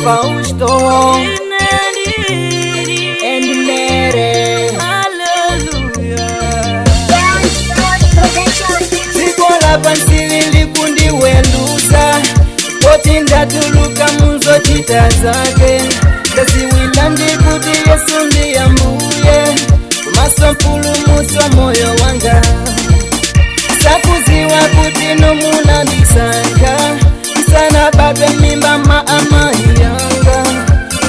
Fausto and Mary. Hallelujah. Dziko lapansi lili kundiweluza poti ndatuluka muzochita zake, ndaziwila ndikuti Yesu ndiye Mbuye komanso mpulumutsi wa moyo wanga. Sakuziwa kuti nomunandisankha ndisanabadwe mimba ma amayi yanga,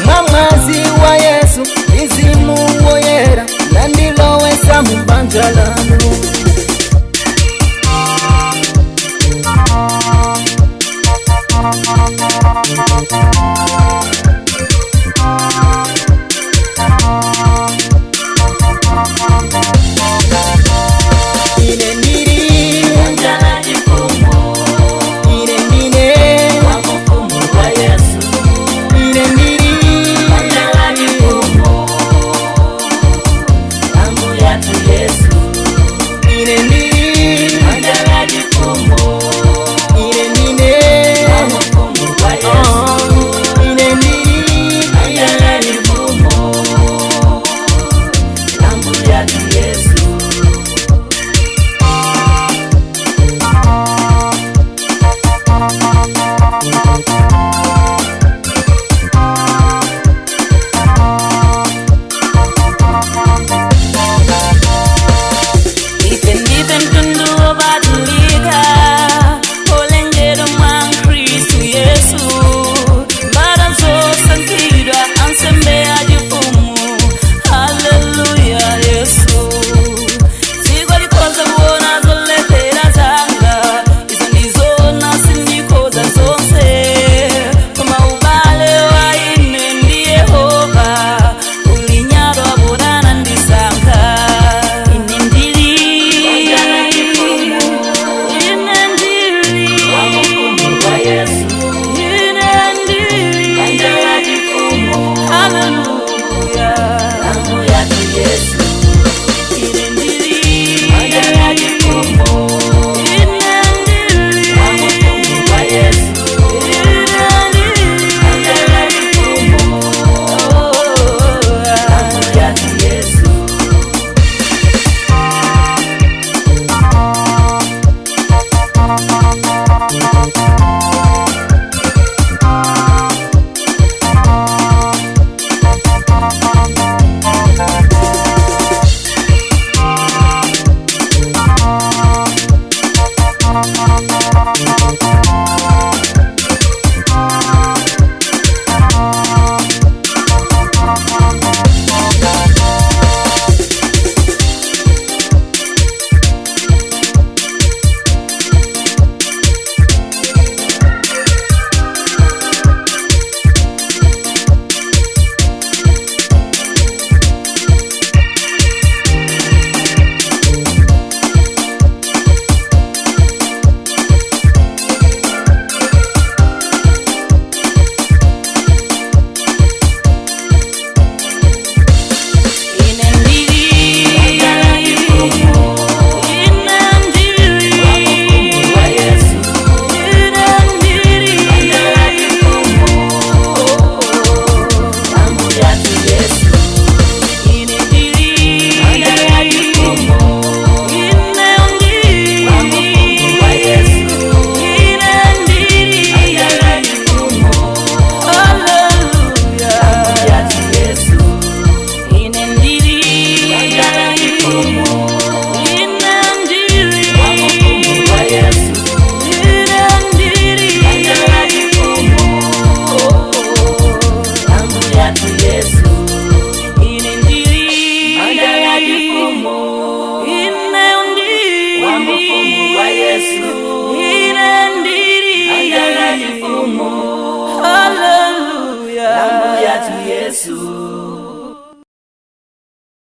mwa mwazi wa Yesu Mzimu Woyera nandilowesa mubanja lanu. Ine ndiri Banja la chifumu, ine ndine wa mfumu wa Yesu. Ine ndiri Banja la chifumu, Ambuye athu Yesu. Ine ndiri Banja la chifumu, ine ndine wa mfumu wa Yesu. Oh, ine ndiri Banja la chifumu, Ambuye athu Yesu. Ife ndife mtundu wopatulika, olengedwa mwa Khristu Yesu, mbadwa zosankhidwa, ansembe achifumu. Haleluya Yesu. Dziko likhoza kuona zolephera zanga, izo ndizona sindikhoza zonse, koma ubale wa ine ndi Yehova ulinyadwa podana ndisankha. Ine ndili, ine ndili Wa mfumu wa Yesu. Ine ndili Banja la chifumu, Haleluya. Ambuye athu Yesu. Ine ndili, Banja la chifumu, ine ndili wa mfumu wa Yesu. Ine ndili Banja la chifumu, Ambuye athu Yesu. Ine ndili, Banja la chifumu, ine ndili wa mfumu wa Yesu. Ine ndili Banja la chifumu, Ambuye athu Yesu. Ine ndili, Banja la chifumu, ine ndili wa mfumu wa Yesu. Ine ndili Banja la chifumu, Haleluya. Ambuye athu Yesu. Ine ndili, Banja la chifumu, ine ndili wa mfumu wa Yesu. Ine ndili Banja la chifumu, Ambuye athu Yesu. Ine ndili, Banja la chifumu, ine ndili wa mfumu wa Yesu. Ine ndili Banja la chifumu,